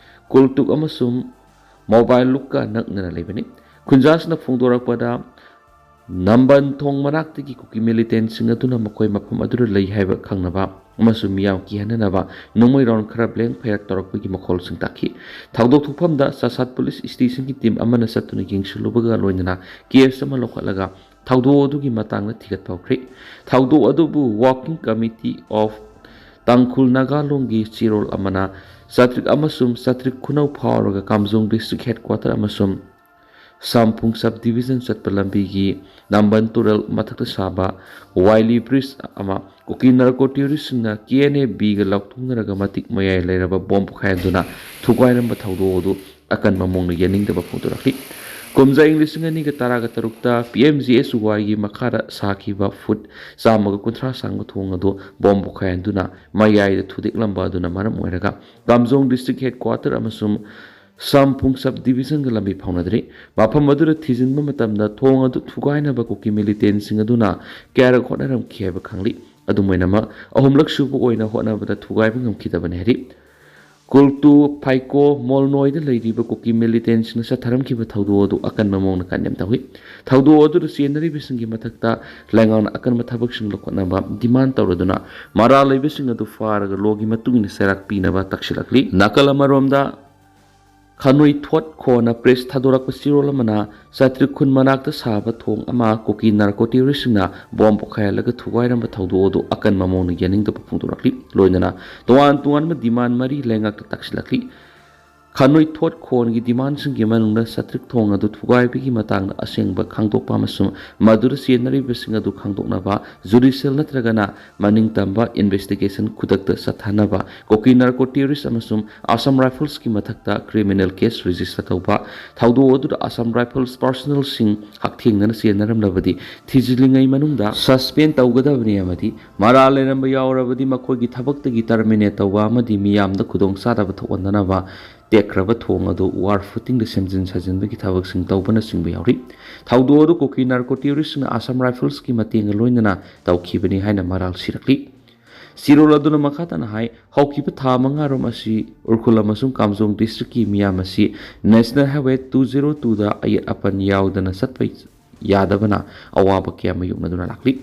ꯀꯨꯜꯇꯨꯛ ꯑꯃꯁꯨꯡ ꯃꯣꯕꯥꯏꯜ ꯂꯨꯛꯀ ꯅꯛꯅꯅ ꯂꯩꯕꯅꯤ꯫ ꯈꯨꯟꯖꯥꯁꯤꯡꯅ ꯐꯣꯡꯗꯣꯔꯛꯄꯗ ꯅꯝꯕꯟ ꯊꯣꯡ ꯃꯅꯥꯛꯇꯒꯤ ꯀꯨꯀꯤ ꯃꯤꯂꯤꯇꯦꯟꯁꯤꯡ ꯑꯗꯨꯅ ꯃꯈꯣꯏ ꯃꯐꯝ ꯑꯗꯨꯗ ꯂꯩ ꯍꯥꯏꯕ ꯈꯪꯅꯕ ꯑꯃꯁꯨꯡ ꯃꯤꯌꯥꯝ ꯀꯤꯍꯟꯅꯅꯕ ꯅꯣꯡꯃꯩ ꯔꯥꯎꯟ ꯈꯔ ꯕ꯭ꯂꯦꯡ ꯐꯩꯔꯛ ꯇꯧꯔꯛꯄꯒꯤ ꯃꯈꯣꯜꯁꯤꯡ ꯇꯥꯈꯤ꯫ ꯊꯧꯗꯣꯛ ꯊꯣꯛꯐꯝꯗ ꯆꯥꯁꯥꯠ ꯄꯨꯂꯤꯁ ꯁ꯭ꯇꯦꯁꯟꯒꯤ ꯇꯤꯝ ꯑꯃꯅ ꯆꯠꯇꯨꯅ ꯌꯦꯡꯁꯤꯜꯂꯨꯕꯒ ꯂꯣꯏꯅꯅ ꯀꯦꯁ ꯑꯃ ꯂꯧꯈꯠꯂꯒ ꯊꯧꯗꯣꯛ ꯑꯗꯨꯒꯤ ꯃꯇꯥꯡꯗ ꯊꯤꯒꯠꯄ ꯍꯧꯈ꯭ꯔꯦ꯫ ꯊꯧꯗꯣꯛ ꯑꯗꯨꯕꯨ ꯋꯥꯔꯀꯤꯡ ꯀꯃꯤꯇꯤ ꯑꯣꯐ ꯇꯥꯡꯈꯨꯜ ꯅꯥꯒꯥꯂꯣꯡꯒꯤ ꯆꯦꯔꯣꯜ ꯑꯃꯅ ꯆꯥꯇ꯭ꯔꯤꯛ ꯑꯃꯁꯨꯡ ꯆꯥꯇ꯭ꯔꯤꯛ ꯈꯨꯅꯧ ꯐꯥꯎꯔꯒ ꯀꯥꯝꯖꯣꯡ ꯗꯤꯁꯇ꯭ꯔꯤꯛ ꯍꯦꯗꯀ꯭ꯋꯥꯇꯔ ꯑꯃꯁꯨꯡ ꯁꯥꯝꯄꯨꯡ ꯁꯕ ꯗꯤꯕꯤꯖꯟ ꯆꯠꯄ ꯂꯝꯕꯤꯒꯤ ꯅꯝꯕꯟ ꯇꯨꯔꯦꯜ ꯃꯊꯛꯇ ꯁꯥꯕ ꯋꯥꯏꯂꯤ ꯕ꯭ꯔꯤꯖ ꯑꯃ ꯀꯨꯀꯤ narco ꯇꯦꯔꯣꯔꯤꯁꯁꯤꯡꯅ K N A big ꯂꯥꯎꯊꯣꯛꯅꯔꯒ ꯃꯇꯤꯛ ꯃꯌꯥꯏ ꯂꯩꯔꯕ ꯕꯣꯝ ꯄꯣꯈꯥꯏꯍꯟꯗꯨꯅ ꯊꯨꯒꯥꯏꯔꯝꯕ ꯊꯧꯗꯣꯛ ꯑꯗꯨ ꯑꯀꯟꯕ ꯃꯑꯣꯡꯗ ꯌꯥꯅꯤꯡꯗꯕ ꯐꯣꯡꯗꯣꯔꯛꯂꯤ꯫ ꯀꯨꯝꯖꯥ ꯏꯪ ꯂꯤꯁꯤꯡ ꯑꯅꯤꯒ ꯇꯔꯥꯒ ꯇꯔꯨꯛꯇ ꯄꯤ ꯑꯦꯝ ꯖꯤ ꯑꯦꯁ ꯋꯥꯏꯒꯤ ꯃꯈꯥꯗ ꯁꯥꯈꯤꯕ ꯐꯨꯠ ꯆꯥꯝꯃꯒ ꯀꯨꯟꯊ꯭ꯔꯥ ꯁꯥꯡꯕ ꯊꯣꯡ ꯑꯗꯨ ꯕꯣꯝ ꯄꯣꯈꯥꯏꯍꯟꯗꯨꯅ ꯃꯌꯥꯏꯗ ꯊꯨꯗꯦꯛꯂꯝꯕ ꯑꯗꯨꯅ ꯃꯔꯝ ꯑꯣꯏꯔꯒ ꯀꯥꯝꯖꯣꯡ ꯗꯤꯁꯇ꯭ꯔꯤꯛ ꯍꯦꯗ ꯀ꯭ꯋꯥꯇꯔ ꯑꯃꯁꯨꯡ ꯁꯝꯄꯨꯡ ꯁꯕ ꯗꯤꯕꯤꯖꯟꯒ ꯂꯝꯕꯤ ꯐꯥꯎꯅꯗ꯭ꯔꯤ꯫ ꯃꯐꯝ ꯑꯗꯨꯗ ꯊꯤꯖꯤꯟꯕ ꯃꯇꯝꯗ ꯊꯣꯡ ꯑꯗꯨ ꯊꯨꯒꯥꯏꯅꯕ ꯀꯨꯀꯤ ꯃꯤꯂꯤꯇꯦꯟꯁꯤꯡ ꯑꯗꯨꯅ ꯀꯌꯥꯔꯛ ꯍꯣꯠꯅꯔꯝꯈꯤ ꯍꯥꯏꯕ ꯈꯪꯂꯤ꯫ ꯑꯗꯨꯝ ꯑꯣꯏꯅꯃꯛ, ꯑꯍꯨꯝꯂꯛ ꯁꯨꯕ ꯑꯣꯏꯅ ꯍꯣꯠꯅꯕꯗ ꯊꯨꯒꯥꯏꯕ ꯉꯝꯈꯤꯗꯕꯅꯤ ꯍꯥꯏꯔꯤ꯫ ꯀꯨꯜꯇꯨ ꯐꯥꯏꯀꯣ ꯃꯣꯜꯅꯣꯏꯗ ꯂꯩꯔꯤꯕ ꯀꯨꯀꯤ ꯃꯤꯂꯤꯇꯦꯟꯁꯤꯡꯅ ꯆꯠꯊꯔꯝꯈꯤꯕ ꯊꯧꯗꯣꯛ ꯑꯗꯨ ꯑꯀꯟꯕ ꯃꯑꯣꯡꯗ ꯀꯟꯗꯦꯝ ꯇꯧꯏ꯫ ꯊꯧꯗꯣꯛ ꯑꯗꯨꯗ ꯆꯦꯟꯅꯔꯤꯕꯁꯤꯡꯒꯤ ꯃꯊꯛꯇ ꯂꯩꯉꯥꯛꯅ ꯑꯀꯟꯕ ꯊꯕꯛꯁꯤꯡ ꯂꯧꯈꯠꯅꯕ ꯗꯤꯃꯥꯟ ꯇꯧꯔꯗꯨꯅ ꯃꯔꯥꯜ ꯂꯩꯕꯁꯤꯡ ꯑꯗꯨ ꯐꯥꯔꯒ ꯂꯣꯒꯤ ꯃꯇꯨꯡ ꯏꯟꯅ ꯆꯩꯔꯥꯛ ꯄꯤꯅꯕ ꯇꯛꯁꯤꯜꯂꯛꯂꯤ꯫ ꯅꯥꯀꯜ ꯑꯃꯔꯣꯝꯗ, ꯈꯥꯅꯨꯏꯊꯣꯠ ꯈꯣꯟꯅ ꯄ꯭ꯔꯦꯁ ꯊꯥꯗꯣꯔꯛꯄ ꯆꯦꯔꯣꯜ ꯑꯃꯅ ꯆꯥꯇ꯭ꯔꯤꯛ ꯈꯨꯟ ꯃꯅꯥꯛꯇ ꯁꯥꯕ ꯊꯣꯡ ꯑꯃ ꯀꯨꯀꯤ ꯅꯥꯔꯀꯣ ꯇꯦꯔꯣꯔꯤꯁꯁꯤꯡꯅ ꯕꯣꯝ ꯄꯣꯈꯥꯏꯍꯜꯂꯒ ꯊꯨꯒꯥꯏꯔꯝꯕ ꯊꯧꯗꯣꯛ ꯑꯗꯨ ꯑꯀꯟꯕ ꯃꯑꯣꯡꯗ ꯌꯥꯅꯤꯡꯗꯕ ꯐꯣꯡꯗꯣꯔꯛꯂꯤ꯫ ꯂꯣꯏꯅꯅ ꯇꯣꯉꯥꯟ ꯇꯣꯉꯥꯟꯕ ꯗꯤꯃꯥꯟ ꯃꯔꯤ ꯂꯩꯉꯥꯛꯇ ꯇꯥꯛꯁꯤꯜꯂꯛꯂꯤ꯫ ꯈꯥꯅꯨꯏꯊꯣꯠ ꯈꯣꯟꯒꯤ ꯗꯤꯃꯥꯟꯁꯤꯡꯒꯤ ꯃꯅꯨꯡꯗ ꯆꯥꯇ꯭ꯔꯤꯛ ꯊꯣꯡ ꯑꯗꯨ ꯊꯨꯒꯥꯏꯕꯒꯤ ꯃꯇꯥꯡꯗ ꯑꯁꯦꯡꯕ ꯈꯪꯗꯣꯛꯄ ꯑꯃꯁꯨꯡ ꯃꯗꯨꯗ ꯆꯦꯟꯅꯔꯤꯕꯁꯤꯡ ꯑꯗꯨ ꯈꯪꯗꯣꯛꯅꯕ ꯖꯨꯗꯤꯁꯤꯌꯦꯜ ꯅꯠꯇ꯭ꯔꯒꯅ ꯃꯅꯤꯡꯇꯝꯕ ꯏꯟꯚꯦꯁꯇꯤꯒꯦꯁꯟ ꯈꯨꯗꯛꯇ ꯆꯠꯊꯅꯕ, ꯀꯨꯀꯤ ꯅꯥꯔꯀꯣ ꯇꯦꯔꯣꯔꯤꯁ ꯑꯃꯁꯨꯡ ꯑꯁꯥꯝ ꯔꯥꯏꯐꯜꯁꯀꯤ ꯃꯊꯛꯇ ꯀ꯭ꯔꯤꯃꯤꯅꯦꯜ ꯀꯦꯁ ꯔꯦꯖꯤꯁꯇꯔ ꯇꯧꯕ, ꯊꯧꯗꯣꯛ ꯑꯗꯨꯗ ꯑꯁꯥꯝ ꯔꯥꯏꯐꯜꯁ ꯄꯥꯔꯁꯅꯦꯜꯁꯤꯡ ꯍꯛꯊꯦꯡꯅꯅ ꯆꯦꯟꯅꯔꯝꯂꯕꯗꯤ ꯊꯤꯖꯤꯜꯂꯤꯉꯩ ꯃꯅꯨꯡꯗ ꯁꯁꯄꯦꯟ ꯇꯧꯒꯗꯕꯅꯤ ꯑꯃꯗꯤ ꯃꯔꯥꯜ ꯂꯩꯔꯝꯕ ꯌꯥꯎꯔꯕꯗꯤ ꯃꯈꯣꯏꯒꯤ ꯊꯕꯛꯇꯒꯤ ꯇꯔꯃꯤꯅꯦꯠ ꯇꯧꯕ ꯑꯃꯗꯤ ꯃꯤꯌꯥꯝꯗ ꯈꯨꯗꯣꯡꯆꯥꯗꯕ ꯊꯣꯛꯍꯟꯗꯅꯕ ꯇꯦꯛꯈ꯭ꯔꯕ ꯊꯣꯡ ꯑꯗꯨ ꯋꯥꯔ ꯐꯨꯇꯤꯡꯗ ꯁꯦꯝꯖꯤꯟ ꯁꯥꯖꯤꯟꯕꯒꯤ ꯊꯕꯛꯁꯤꯡ ꯇꯧꯕꯅꯆꯤꯡꯕ ꯌꯥꯎꯔꯤ꯫ ꯊꯧꯗꯣꯛ ꯑꯗꯨ ꯀꯨꯀꯤ ꯅꯥꯔꯀꯣ ꯇꯦꯔꯣꯔꯤꯁꯁꯤꯡꯅ ꯑꯁꯥꯝ ꯔꯥꯏꯐꯜꯁꯀꯤ ꯃꯇꯦꯡꯒ ꯂꯣꯏꯅꯅ ꯇꯧꯈꯤꯕꯅꯤ ꯍꯥꯏꯅ ꯃꯔꯥꯜ ꯁꯤꯔꯛꯂꯤ꯫ ꯆꯦꯔꯣꯜ ꯑꯗꯨꯅ ꯃꯈꯥ ꯇꯥꯅ ꯍꯥꯏ, ꯍꯧꯈꯤꯕ ꯊꯥ ꯃꯉꯥꯔꯣꯝ ꯑꯁꯤ ꯎꯔꯈꯨꯜ ꯑꯃꯁꯨꯡ ꯀꯥꯝꯖꯣꯡ ꯗꯤꯁꯇ꯭ꯔꯤꯛꯀꯤ ꯃꯤꯌꯥꯝ ꯑꯁꯤ ꯅꯦꯁꯅꯦꯜ ꯍꯥꯏꯋꯦ ꯇꯨ ꯖꯦꯔꯣ ꯇꯨꯗ ꯑꯌꯦꯠ ꯑꯄꯟ ꯌꯥꯎꯗꯅ ꯆꯠꯄ ꯌꯥꯗꯕꯅ ꯑꯋꯥꯕ ꯀꯌꯥ ꯃꯥꯌꯣꯛꯅꯗꯨꯅ ꯂꯥꯛꯂꯤ꯫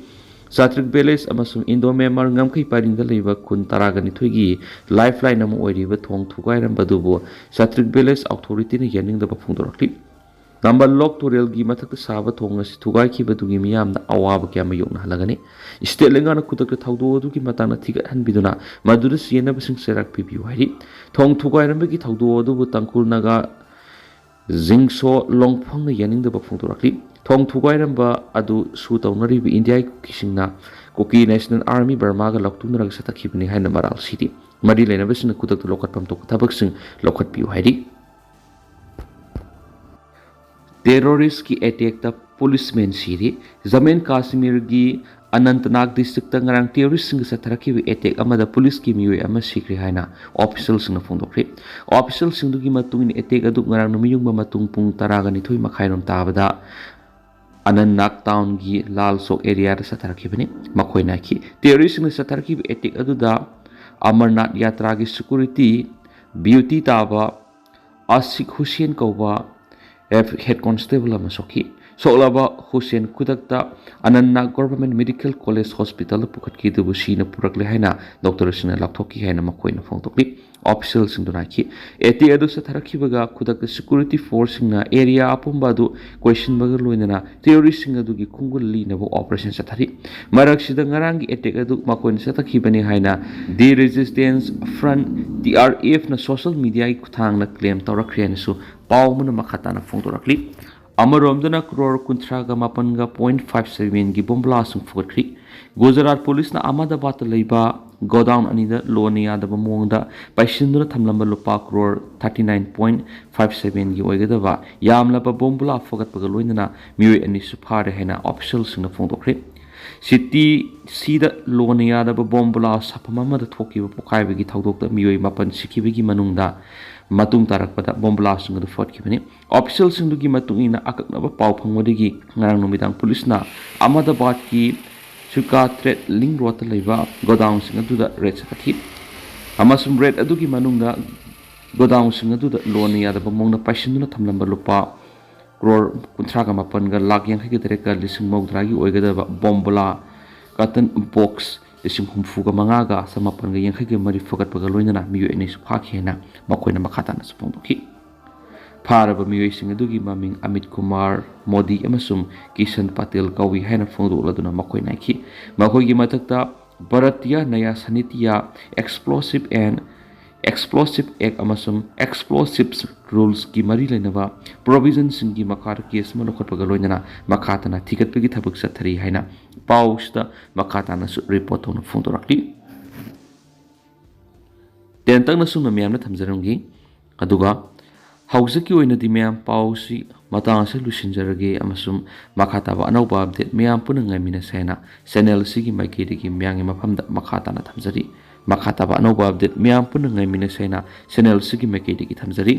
ꯆꯥꯇ꯭ꯔꯤꯛ ꯚꯤꯂꯦꯖ ꯑꯃꯁꯨꯡ ꯏꯟꯗꯣ ꯃ꯭ꯌꯥꯟꯃꯥꯔ ꯉꯝꯈꯩ ꯄꯔꯤꯡꯗ ꯂꯩꯕ ꯈꯨꯟ ꯇꯔꯥꯒ ꯅꯤꯊꯣꯏꯒꯤ ꯂꯥꯏꯐ ꯂꯥꯏꯟ ꯑꯃ ꯑꯣꯏꯔꯤꯕ ꯊꯣꯡ ꯊꯨꯒꯥꯏꯔꯝꯕ ꯑꯗꯨꯕꯨ ꯆꯥꯇ꯭ꯔꯤꯛ ꯚꯤꯂꯦꯖ ꯑꯣꯊꯣꯔꯤꯇꯤꯅ ꯌꯥꯅꯤꯡꯗꯕ ꯐꯣꯡꯗꯣꯔꯛꯂꯤ꯫ ꯅꯝꯕꯜ ꯂꯣꯛ ꯇꯨꯔꯦꯜꯒꯤ ꯃꯊꯛꯇ ꯁꯥꯕ ꯊꯣꯡ ꯑꯁꯤ ꯊꯨꯒꯥꯏꯈꯤꯕꯗꯨꯒꯤ ꯃꯤꯌꯥꯝꯅ ꯑꯋꯥꯕ ꯀꯌꯥ ꯃꯥꯌꯣꯛꯅꯍꯜꯂꯒꯅꯤ꯫ ꯏꯁꯇꯦꯠ ꯂꯩꯉꯥꯛꯅ ꯈꯨꯗꯛꯇ ꯊꯧꯗꯣꯛ ꯑꯗꯨꯒꯤ ꯃꯇꯥꯡꯗ ꯊꯤꯒꯠꯍꯟꯕꯤꯗꯨꯅ ꯃꯗꯨꯗ ꯆꯦꯟꯅꯕꯁꯤꯡ ꯆꯩꯔꯥꯛ ꯄꯤꯕꯤꯌꯨ ꯍꯥꯏꯔꯤ꯫ ꯊꯣꯡ ꯊꯨꯒꯥꯏꯔꯝꯕꯒꯤ ꯊꯧꯗꯣꯛ ꯑꯗꯨꯕꯨ ꯇꯥꯡꯈꯨꯜ ꯅꯥꯒꯥ ꯖꯤꯡꯁꯣ ꯂꯣꯡꯐꯣꯡꯅ ꯌꯥꯅꯤꯡꯗꯕ ꯐꯣꯡꯗꯣꯔꯛꯂꯤ꯫ ꯊꯣꯡ ꯊꯨꯒꯥꯏꯔꯝꯕ ꯑꯗꯨ ꯁꯨ ꯇꯧꯅꯔꯤꯕ ꯏꯟꯗꯤꯌꯥꯒꯤ ꯀꯨꯀꯤꯁꯤꯡꯅ ꯀꯨꯀꯤ ꯅꯦꯁꯅꯦꯜ ꯑꯥꯔꯃꯤ ꯕꯔꯃꯥꯒ ꯂꯧꯇꯨꯅꯔꯒ ꯆꯠꯊꯈꯤꯕꯅꯤ ꯍꯥꯏꯅ ꯃꯔꯥꯜ ꯁꯤꯔꯤ꯫ ꯃꯔꯤ ꯂꯩꯅꯕꯁꯤꯡꯅ ꯈꯨꯗꯛꯇ ꯂꯧꯈꯠꯐꯝ ꯊꯣꯛꯄ ꯊꯕꯛꯁꯤꯡ ꯂꯧꯈꯠꯄꯤꯌꯨ ꯍꯥꯏꯔꯤ꯫ ꯇꯦꯔꯣꯔꯤꯁꯀꯤ ꯑꯦꯇꯦꯛꯇ ꯄꯨꯂꯤꯁꯃꯦꯟ ꯁꯤꯔꯤ꯫ ꯖꯃꯨ ꯑꯦꯟ ꯀꯥꯁꯃꯤꯔꯒꯤ ꯑꯅꯟꯇꯅꯥꯒ ꯗꯤꯁꯇ꯭ꯔꯤꯛꯇ ꯉꯔꯥꯡ ꯇꯦꯔꯣꯔꯤꯁꯁꯤꯡꯒ ꯆꯠꯊꯔꯛꯈꯤꯕ ꯑꯦꯇꯦꯛ ꯑꯃꯗ ꯄꯨꯂꯤꯁꯀꯤ ꯃꯤꯑꯣꯏ ꯑꯃ ꯁꯤꯈ꯭ꯔꯦ ꯍꯥꯏꯅ ꯑꯣꯐꯤꯁꯤꯌꯦꯜꯁꯤꯡꯅ ꯐꯣꯡꯗꯣꯛꯈ꯭ꯔꯤ꯫ ꯑꯣꯐꯤꯁꯤꯌꯦꯜꯁꯤꯡꯗꯨꯒꯤ ꯃꯇꯨꯡ ꯏꯟꯅ, ꯑꯦꯇꯦꯛ ꯑꯗꯨ ꯉꯔꯥꯡ ꯅꯨꯃꯤꯠꯌꯨꯡꯕ ꯃꯇꯨꯡ ꯄꯨꯡ ꯇꯔꯥꯒ ꯅꯤꯊꯣꯏ ꯃꯈꯥꯏꯔꯣꯝ ꯇꯥꯕꯗ ꯑꯅꯟꯅꯥꯒ ꯇꯥꯎꯟꯒꯤ ꯂꯥꯜ ꯆꯧꯛ ꯑꯦꯔꯤꯌꯥꯗ ꯆꯠꯊꯔꯛꯈꯤꯕꯅꯤ꯫ ꯃꯈꯣꯏꯅ ꯍꯥꯏꯈꯤ, ꯇꯦꯔꯣꯔꯤꯁꯁꯤꯡꯅ ꯆꯠꯊꯔꯛꯈꯤꯕ ꯑꯦꯇꯦꯛ ꯑꯗꯨꯗ ꯑꯃꯔꯅꯥꯊ ꯌꯥꯇ꯭ꯔꯥꯒꯤ ꯁꯦꯀ꯭ꯌꯨꯔꯤꯇꯤ ꯗ꯭ꯌꯨꯇꯤ ꯇꯥꯕ ꯑꯁꯤꯛ ꯍꯨꯁꯦꯟ ꯀꯧꯕ ꯍꯦꯗ ꯀꯣꯟꯁꯇꯦꯕꯜ ꯑꯃ ꯁꯣꯛꯈꯤ꯫ ꯁꯣꯛꯂꯕ ꯍꯨꯁꯦꯟ ꯈꯨꯗꯛꯇ ꯑꯅꯟꯅꯥꯒ ꯒꯣꯚꯔꯟꯃꯦꯟꯠ ꯃꯦꯗꯤꯀꯦꯜ ꯀꯣꯂꯦꯖ ꯍꯣꯁꯄꯤꯇꯥꯜꯗ ꯄꯨꯈꯠꯈꯤ, ꯑꯗꯨꯕꯨ ꯁꯤꯅ ꯄꯨꯔꯛꯂꯦ ꯍꯥꯏꯅ ꯗꯣꯛꯇꯔꯁꯤꯡꯅ ꯂꯥꯎꯊꯣꯛꯈꯤ ꯍꯥꯏꯅ ꯃꯈꯣꯏꯅ ꯐꯣꯡꯗꯣꯛꯂꯤ꯫ ꯑꯣꯐꯤꯁꯤꯌꯦꯜꯁꯤꯡꯗꯨꯅ ꯍꯥꯏꯈꯤ, ꯑꯦꯇꯦꯛ ꯑꯗꯨ ꯆꯠꯊꯔꯛꯈꯤꯕꯒ ꯈꯨꯗꯛꯇ ꯁꯦꯀ꯭ꯌꯨꯔꯤꯇꯤ ꯐꯣꯔꯁꯁꯤꯡꯅ ꯑꯦꯔꯤꯌꯥ ꯑꯄꯨꯝꯕ ꯑꯗꯨ ꯀꯣꯏꯁꯤꯟꯕꯒ ꯂꯣꯏꯅꯅ ꯇꯦꯔꯣꯔꯤꯁꯁꯤꯡ ꯑꯗꯨꯒꯤ ꯈꯣꯡꯒꯨꯜ ꯂꯤꯅꯕ ꯑꯣꯄꯔꯦꯁꯟ ꯆꯠꯊꯔꯤ꯫ ꯃꯔꯛꯁꯤꯗ ꯉꯔꯥꯡꯒꯤ ꯑꯦꯇꯦꯛ ꯑꯗꯨ ꯃꯈꯣꯏꯅ ꯆꯠꯊꯈꯤꯕꯅꯤ ꯍꯥꯏꯅ the resistance front, T R ꯑꯦꯐꯅ ꯁꯣꯁꯤꯌꯦꯜ ꯃꯤꯗꯤꯌꯥꯒꯤ ꯈꯨꯠꯊꯥꯡꯅ ꯀ꯭ꯂꯦꯝ ꯇꯧꯔꯛꯈ꯭ꯔꯦ ꯍꯥꯏꯅꯁꯨ ꯄꯥꯎ ꯑꯃꯅ ꯃꯈꯥ ꯇꯥꯅ ꯐꯣꯡꯗꯣꯔꯛꯂꯤ꯫ ꯑꯃꯔꯣꯝꯗꯅ ꯀ꯭ꯔꯣꯔ ꯀꯨꯟꯊ꯭ꯔꯥꯒ ꯃꯥꯄꯟꯒ ꯄꯣꯏꯟꯠ ꯐꯥꯏꯚ ꯁꯚꯦꯟꯒꯤ ꯕꯣꯝꯕꯨꯂꯥꯁꯤꯡ ꯐꯨꯒꯠꯈ꯭ꯔꯤ꯫ ꯒꯨꯖꯔꯥꯠ ꯄꯨꯂꯤꯁꯅ ꯑꯍꯃꯗꯥꯕꯥꯗꯇ ꯂꯩꯕ ꯒꯣꯗꯥꯎꯟ ꯑꯅꯤꯗ ꯂꯣꯟꯅ ꯌꯥꯗꯕ ꯃꯑꯣꯡꯗ ꯄꯩꯁꯤꯟꯗꯨꯅ ꯊꯝꯂꯝꯕ ꯂꯨꯄꯥ crore thirty nine point five ꯁꯚꯦꯟꯒꯤ ꯑꯣꯏꯒꯗꯕ ꯌꯥꯝꯂꯕ ꯕꯣꯝꯕꯨꯂꯥ ꯐꯨꯒꯠꯄꯒ ꯂꯣꯏꯅꯅ ꯃꯤꯑꯣꯏ ꯑꯅꯤꯁꯨ ꯐꯥꯔꯦ ꯍꯥꯏꯅ ꯑꯣꯐꯤꯁꯤꯌꯦꯜꯁꯤꯡꯅ ꯐꯣꯡꯗꯣꯛꯈ꯭ꯔꯦ꯫ ꯁꯤꯇꯤ ꯁꯤꯗ ꯂꯣꯟꯅ ꯌꯥꯗꯕ ꯕꯣꯝꯕꯨꯂꯥ ꯁꯥꯐꯝ ꯑꯃꯗ ꯊꯣꯛꯈꯤꯕ ꯄꯣꯈꯥꯏꯕꯒꯤ ꯊꯧꯗꯣꯛꯇ ꯃꯤꯑꯣꯏ ꯃꯥꯄꯟ ꯁꯤꯈꯤꯕꯒꯤ ꯃꯅꯨꯡꯗ ꯃꯇꯨꯡ ꯇꯥꯔꯛꯄꯗ ꯕꯣꯝꯕꯨꯂꯥꯁꯤꯡ ꯑꯗꯨ ꯐꯨꯒꯠꯈꯤꯕꯅꯤ꯫ ꯑꯣꯐꯤꯁꯤꯌꯦꯜꯁꯤꯡꯗꯨꯒꯤ ꯃꯇꯨꯡ ꯏꯟꯅ, ꯑꯀꯛꯅꯕ ꯄꯥꯎ ꯐꯪꯕꯗꯒꯤ ꯉꯔꯥꯡ ꯅꯨꯃꯤꯗꯥꯡ ꯄꯨꯂꯤꯁꯅ ꯑꯍꯃꯗꯥꯕꯥꯗꯀꯤ ꯁꯨꯀꯥ ꯇ꯭ꯔꯦꯗ ꯂꯤꯡ ꯔꯣꯗꯇ ꯂꯩꯕ ꯒꯣꯗꯥꯎꯟꯁꯤꯡ ꯑꯗꯨꯗ ꯔꯦꯗ ꯆꯠꯊꯈꯤ, ꯑꯃꯁꯨꯡ ꯔꯦꯗ ꯑꯗꯨꯒꯤ ꯃꯅꯨꯡꯗ ꯒꯣꯗꯥꯎꯟꯁꯤꯡ ꯑꯗꯨꯗ ꯂꯣꯟꯅ ꯌꯥꯗꯕ ꯃꯑꯣꯡꯗ ꯄꯩꯁꯤꯟꯗꯨꯅ ꯊꯝꯂꯝꯕ ꯂꯨꯄꯥ ꯀ꯭ꯔꯣꯔ ꯀꯨꯟꯊ꯭ꯔꯥꯒ ꯃꯥꯄꯟꯒ ꯂꯥꯈ ꯌꯥꯡꯈꯩꯒ ꯇꯔꯦꯠꯀ ꯂꯤꯁꯤꯡ ꯃꯧꯗ꯭ꯔꯥꯒꯤ ꯑꯣꯏꯒꯗꯕ ꯕꯣꯝꯕꯨꯂꯥ, ꯀꯥꯔꯇꯟ ꯕꯣꯛꯁ ꯂꯤꯁꯤꯡ ꯍꯨꯝꯐꯨꯒ ꯃꯉꯥꯒ ꯆꯃꯥꯄꯟꯒ ꯌꯥꯡꯈꯩꯒ ꯃꯔꯤ ꯐꯨꯒꯠꯄꯒ ꯂꯣꯏꯅꯅ ꯃꯤꯑꯣꯏ ꯑꯅꯤꯁꯨ ꯐꯥꯈꯤ ꯍꯥꯏꯅ ꯃꯈꯣꯏꯅ ꯃꯈꯥ ꯇꯥꯅꯁꯨ ꯐꯣꯡꯗꯣꯛꯈꯤ꯫ ꯐꯥꯔꯕ ꯃꯤꯑꯣꯏꯁꯤꯡ ꯑꯗꯨꯒꯤ ꯃꯃꯤꯡ ꯑꯃꯤꯠ ꯀꯨꯃꯥꯔ ꯃꯣꯗꯤ ꯑꯃꯁꯨꯡ ꯀꯤꯁꯟ ꯄꯇꯦꯜ ꯀꯧꯏ ꯍꯥꯏꯅ ꯐꯣꯡꯗꯣꯛꯂꯗꯨꯅ ꯃꯈꯣꯏꯅ ꯍꯥꯏꯈꯤ, ꯃꯈꯣꯏꯒꯤ ꯃꯊꯛꯇ ꯚꯥꯔꯇꯤꯌꯥ ꯅꯌꯥ ꯁꯥꯍꯤꯇ꯭ꯌ ꯑꯦꯛꯁꯄ꯭ꯂꯣꯁꯤꯚ ꯑꯦꯟ ꯑꯦꯛꯁꯄ꯭ꯂꯣꯁꯤꯚ ꯑꯦꯛ ꯑꯃꯁꯨꯡ ꯑꯦꯛꯁꯄ꯭ꯂꯣꯁꯤꯚꯁ ꯔꯨꯜꯁꯀꯤ ꯃꯔꯤ ꯂꯩꯅꯕ ꯄ꯭ꯔꯣꯚꯤꯖꯟꯁꯤꯡꯒꯤ ꯃꯈꯥꯗ ꯀꯦꯁ ꯑꯃ ꯂꯧꯈꯠꯄꯒ ꯂꯣꯏꯅꯅ ꯃꯈꯥ ꯇꯥꯅ ꯊꯤꯒꯠꯄꯒꯤ ꯊꯕꯛ ꯆꯠꯊꯔꯤ ꯍꯥꯏꯅ ꯄꯥꯎꯁꯤꯗ ꯃꯈꯥ ꯇꯥꯅꯁꯨ ꯔꯤꯄꯣꯔꯠ ꯇꯧꯅ ꯐꯣꯡꯗꯣꯔꯛꯂꯤ꯫ ꯇꯦꯟꯇꯛꯅ ꯁꯨꯝꯅ ꯃꯌꯥꯝꯅ ꯊꯝꯖꯔꯝꯒꯦ꯫ ꯑꯗꯨꯒ ꯍꯧꯖꯤꯛꯀꯤ ꯑꯣꯏꯅꯗꯤ ꯃꯌꯥꯝ ꯄꯥꯎꯁꯤ ꯃꯇꯥꯡ ꯑꯁꯤꯗ ꯂꯣꯏꯁꯤꯟꯖꯔꯒꯦ, ꯑꯃꯁꯨꯡ ꯃꯈꯥ ꯇꯥꯕ ꯑꯅꯧꯕ update ꯃꯌꯥꯝ ꯄꯨꯟꯅ ꯉꯥꯏꯃꯤꯟꯅꯁꯦ ꯍꯥꯏꯅ channel ꯑꯁꯤꯒꯤ ꯃꯥꯏꯀꯩꯗꯒꯤ ꯃꯌꯥꯝꯒꯤ ꯃꯐꯝꯗ ꯃꯈꯥ ꯇꯥꯅ ꯊꯝꯖꯔꯤ꯫ ꯃꯈꯥ ꯇꯥꯕ ꯑꯅꯧꯕ update ꯃꯌꯥꯝ ꯄꯨꯟꯅ ꯉꯥꯏꯃꯤꯟꯅꯁꯦ ꯍꯥꯏꯅ channel ꯑꯁꯤꯒꯤ ꯃꯥꯏꯀꯩꯗꯒꯤ ꯊꯝꯖꯔꯤ꯫